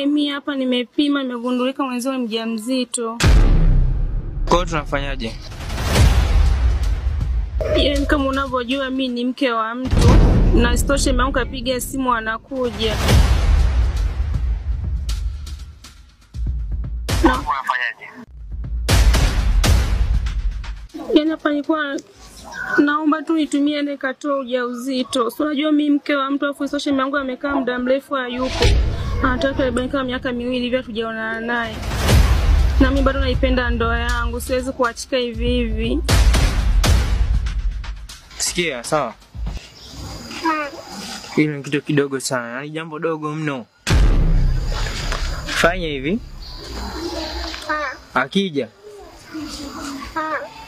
Mimi hapa nimepima, nimegundulika mwenzio ni mjamzito. Kwa hiyo tunafanyaje? Yaani kama unavyojua mimi ni mke wa mtu, na isitoshe mume wangu kapiga simu anakuja. Na unafanyaje? Yaani hapa nilikuwa naomba tu nitumie nikatoe ujauzito. Si unajua mimi mke wa mtu, afu isitoshe mume wangu amekaa muda mrefu hayupo. Anataka kama miaka miwili hivi hatujaonana naye. Na mimi bado naipenda ndoa yangu, siwezi kuachika hivi hivi. Sikia, sawa? Hili ni kitu kidogo sana, yaani jambo dogo mno. Fanya hivi. Akija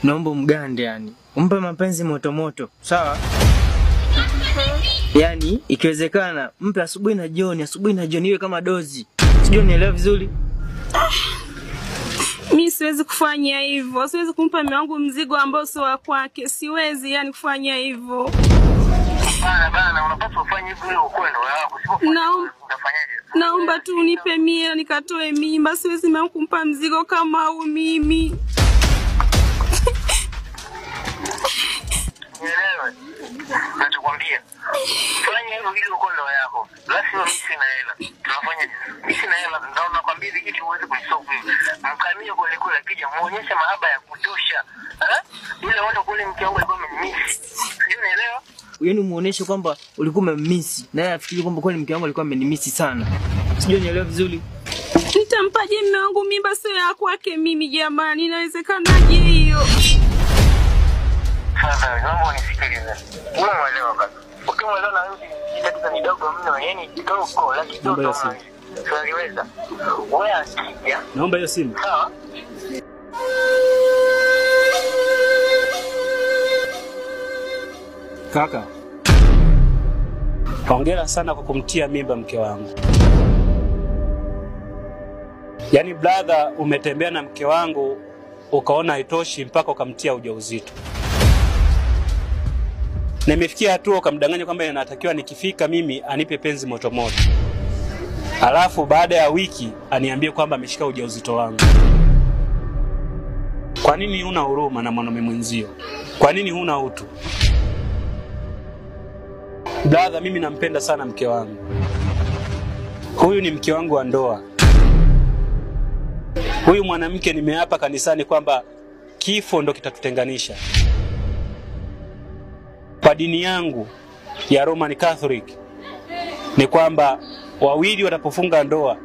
naomba mgande, yani umpe mapenzi moto moto, sawa? Yaani ikiwezekana mpe asubuhi na jioni, asubuhi na jioni, iwe kama dozi. Sijui unielewa vizuri? Mimi siwezi kufanya hivyo. Siwezi kumpa mume wangu mzigo ambao sio wa kwake. Siwezi yani kufanya hivyo. Bana bana, unapaswa ufanye hivyo ili uokoe ndoa yako. Utafanyaje? Naomba tu unipe mie nikatoe mimba. Siwezi mume wangu kumpa mzigo kama huu mimi. Nielewe nachokwambia. Fanya hivyo ili uokoe ndoa yako. Lazima mimi sina hela. Tunafanya mimi sina hela, ndio nakwambia hivi kitu huwezi kuisolve hivi. Mkamie kule kule, akija muonyeshe mahaba ya kutosha. Eh? Ile watu kule mke wangu alikuwa amemmiss. Sijui unaelewa? Yaani muoneshe kwamba ulikuwa umemmiss, na yeye afikiri kwamba kweli mke wangu alikuwa amenimiss sana. Sijui unielewa vizuri? Nitampaje mume wangu mimba sio ya kwake mimi jamani? Inawezekanaje hiyo? Sasa naomba unisikilize. Wewe unaelewa basi. Ukimwelewa na wewe tatizo ni dogo mno, yani dogo la kitoto. Tunaliweza. Wewe akija. Naomba hiyo simu. Sawa? Kaka, hongera sana kwa kumtia mimba mke wangu. Yaani brother, umetembea na mke wangu ukaona haitoshi mpaka ukamtia ujauzito. Na imefikia hatua ukamdanganya kwamba inatakiwa nikifika mimi anipe penzi moto moto. Alafu baada ya wiki aniambie kwamba ameshika ujauzito wangu. Kwa nini huna huruma na mwanaume mwenzio? Kwa nini huna utu? Brother, mimi nampenda sana mke wangu. Huyu ni mke wangu wa ndoa. Huyu mwanamke nimeapa kanisani kwamba kifo ndo kitatutenganisha. Kwa dini yangu ya Roman Catholic ni kwamba wawili watapofunga ndoa